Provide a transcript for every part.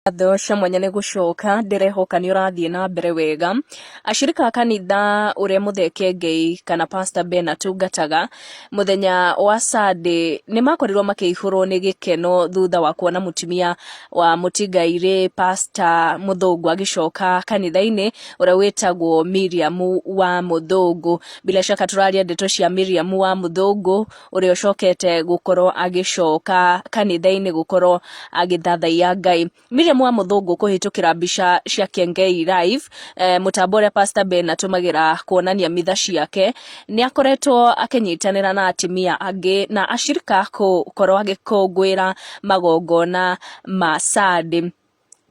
Ngatho cia mwanya nĩ gũcoka ndĩrehoka nĩ ũrathiĩ na mbere wega. Ashirika a kanitha ũrĩa Mũthee Kĩengei kana Pastor Ben atungataga, mũthenya wa Sunday nĩ makorirwo makĩihũrwo nĩ gĩkeno thutha wa kuona mũtumia wa mũtigairĩ Pastor Mũthũngũ agĩcoka kanitha-inĩ ũrĩa wĩtagwo Miriam wa Mũthũngũ. Bila shaka tũraria ndeto cia Miriam wa Mũthũngũ ũrĩa ũcokete gũkorwo agĩcoka kanitha-inĩ gũkorwo agĩthathaiya Ngai. Miriam wa Mũthũngũ kũhĩtũkĩra mbica cia Kĩengei Live, mũtambo ũrĩa Pastor Ben atũmagĩra kuonania mitha ciake, nĩ akoretwo akĩnyitanĩra na atumia angĩ na ashirika gũkorwo agĩkũngũĩra magongona ma Sunday.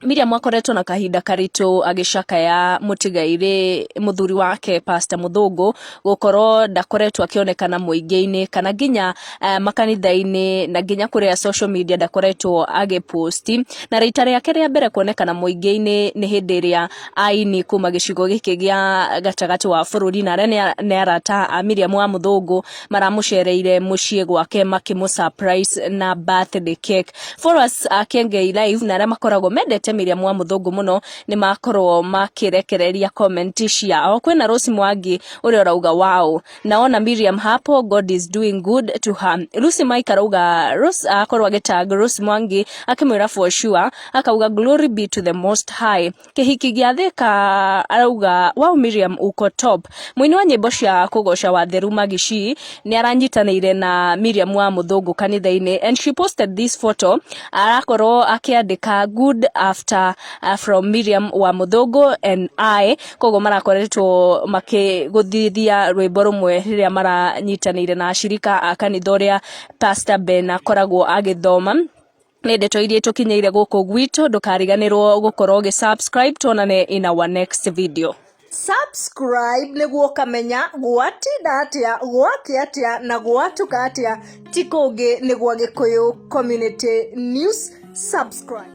Miriam akoretwo na kahinda karitũ agĩcakaya mũtigairĩ mũthuri wake Pastor Mũthũngũ gũkorwo ndakoretwo akĩonekana mũingĩ-inĩ kana nginya makanitha-inĩ na nginya kũrĩa social media ndakoretwo agĩposti, na rita rĩake rĩa mbere kuonekana mũingĩ-inĩ nĩ hĩndĩ ĩrĩa aini kuma gĩcigo gĩkĩ gĩa gatagatĩ wa bũrũri na arĩa nĩ arata a Miriam wa Mũthũngũ maramũcereire mũciĩ gwake makĩmũ surprise na birthday cake. Followers a Kĩengei Live na arĩa makoragwo mendete Miriam wa Mũthũngũ mũno nĩ makorwo makĩrekereria comment ciao. Kwĩna Rose Mwangi ũrĩa ũrauga, "Wow, naona Miriam hapo, God is doing good to her." Lucy Mike arauga, Rose akorwo agĩtag Rose Mwangi akĩmwĩra for sure, akauga, "Glory be to the Most High." Kĩhiki gĩa Thĩka arauga, "Wow, Miriam, uko top." Mũini wa nyĩmbo cia kũgoca Watheru Magici nĩ aranyitanĩire na Miriam wa Mũthũngũ kanitha-inĩ and she posted this photo, arakorwo akĩandĩka, "Good after from Miriam wa Mũthũngũ and I." Koguo marakoretwo makĩgũthithia rwĩmbo rũmwe rĩrĩa maranyitanĩire na ashirika a kanitha ũrĩa Pastor Ben akoragwo agĩthoma. Nĩ ndeto iria tũkinyĩire gũkũ gwitũ. Ndũkariganĩrwo gũkorwo ũgĩ subscribe. Tuonane in our next video. Subscribe nĩguo ũkamenya gwatinda atĩa, gwakĩa atĩa na gwatuka atĩa. Ti kũngĩ, nĩ gwa Gĩkũyũ Community News. Subscribe.